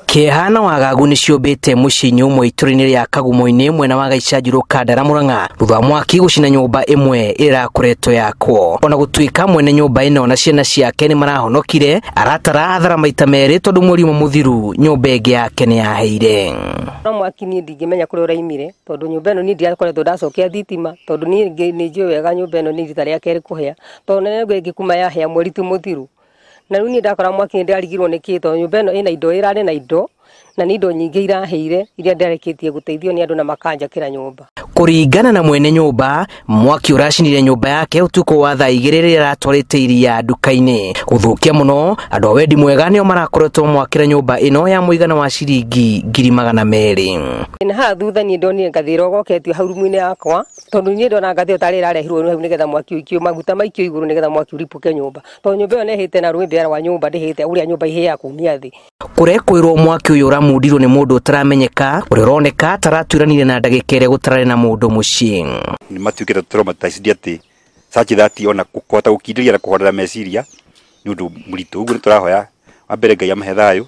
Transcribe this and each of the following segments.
Kĩeha na wagagu nĩ ciũmbĩte mũciĩ-inĩ ũmwe itũra-inĩ rĩa Kagumo-inĩ mwena wa Gaicanjurũ Kandara Murang'a thutha wa mwaki gũcina nyũmba ĩmwe ĩrĩa ĩrakoretwo yakwo. Ona gũtuĩka mwene nyũmba ĩno na ciana ciake nĩ marahonokire, aratara athara maita merĩ tondũ mweri ũmwe mũthiru nyũmba ĩngĩ yake nĩ yaheire. No mwaki niĩ ndingĩmenya kũrĩa ũraimire tondũ nyũmba ĩno niĩ ndiakoretwo ndacokia thitima tondũ niĩ nĩ njũĩ wega nyũmba ĩno nĩ rita rĩa kerĩ kũhĩa tondũ nene ĩngĩ kuma yahĩa mweri ti mũthiru. Na rĩu niĩ ndakora mwaki nĩ ndĩrarigirwo nĩ kĩ tondũ nyũmba ĩno ĩna indo ĩrarĩ na indo na nĩ indo nyingĩ irahĩire iria ndarĩkĩtie gũteithio nĩ andũ na makanjakĩra nyũmba. Kũringana na mwene nyũmba, mwaki ũracinire nyũmba yake ũtukũ wa thaa 2 rĩrĩa aratwarĩte iria nduka-inĩ. Gũthũkia mũno, andũ a wendi mwega nĩo marakoretwo mwakĩra nyũmba ĩno ya mũigana wa ciringi 200,000. Na haha thutha niĩ ndonire ngathĩ ĩrogoketio hau rumu-inĩ yakwa tondũ niĩ ndona ngathĩ ĩyo tarĩ ĩrarehirwo hau nĩgetha mwaki ũikio maguta maikio igũrũ nĩgetha mwaki ũripũke nyũmba tondũ nyũmba ĩyo nĩhĩte na rwĩmbe rwa nyũmba ndĩhĩte ũrĩa nyũmba ihĩaga kumia thĩ. Kũrekwĩrwo mwaki ũyũ ũramundirwo nĩ mũndũ ũtaramenyeka ũrĩa ũroneka taratuĩranire na ndagĩka ĩrĩa gũtararĩ na mũndũ mũciĩ. Nĩ matuĩkĩte traumatized atĩ such that ona kũhota gũkindĩria na kũhorera meciria nĩ ũndũ mũritũ. Ũguo nĩ tũrahoya wa mbere Ngai amahe thayũ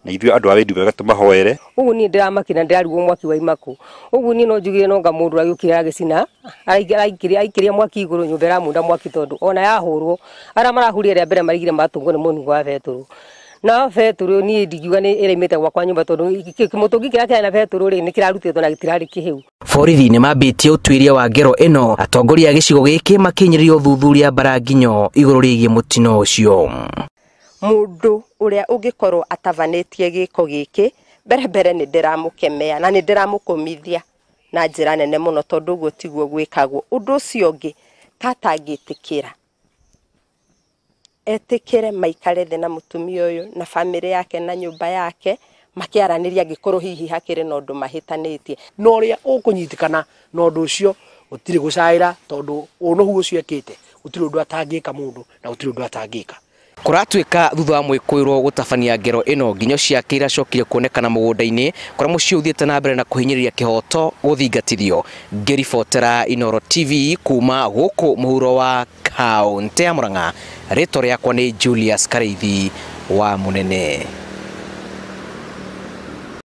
na ithuĩ andũ a wendi mwega tũmahoere. Ũguo niĩ ndĩramakire na ndĩrarigwo mwaki waima kũ. Ũguo niĩ no njugire no nga mũndũ agĩũkire agĩcina aikĩria mwaki igũrũ nyũmba ĩramunda mwaki tondũ ona yahũrwo arĩa marahurire rĩa mbere marigire matũngwo nĩ mũnungo wa betũrũ. Na betũrũ niĩ ndingiuga nĩ ĩraimĩte gwakwa nyũmba tondũ kĩmũtũngi kĩrĩa kĩarĩ na betũrũ rĩ nĩ kĩrarutĩtwo na gĩtirarĩ kĩhĩu. Borithi nĩ mambĩtie ũtuĩria wa ngero ĩno, atongoria a gĩcigo gĩkĩ makĩnyĩrĩria ũthuthuria mbaranginyo igũrũ rĩgiĩ mũtino ũcio. Mũndũ ũrĩa ũngĩkorwo atavanĩtie gĩko gĩkĩ mbere mbere nĩ ndĩramũkemea na nĩ ndĩramũkũmithia na njĩra nene mũno tondũ ũguo tiguo gwĩkagwo. Ũndũ ũcio ũngĩ katangĩtĩkĩra etĩkĩre maikare thĩ na mũtumia ũyũ na bamĩrĩ yake na nyũmba yake makĩaranĩria angĩkorwo hihi hakĩrĩ na ũndũ mahĩtanĩtie. Na ũrĩa ũkũnyitĩkana na ũndũ ũcio gũtirĩ gũcaĩra tondũ ũnũhu ũcio ekĩte gũtirĩ ũndũ atangĩka mũndũ na gũtirĩ ũndũ atangĩka. Kũratuĩka thutha wa mwĩkũĩrwo gũtabania ngero ĩno nginyo ciake iracokire kuonekana mũgũnda-inĩ kũrĩa mũciĩ ũthiĩte na mbere na kũhinyĩrĩria kĩhoto gũthingatithio. Ngĩribotera Inooro TV kuma gũkũ mũhuro wa kaũntĩ ya Murang'a, rĩtwa rĩakwa nĩ Julius Karĩithi wa Mũnene.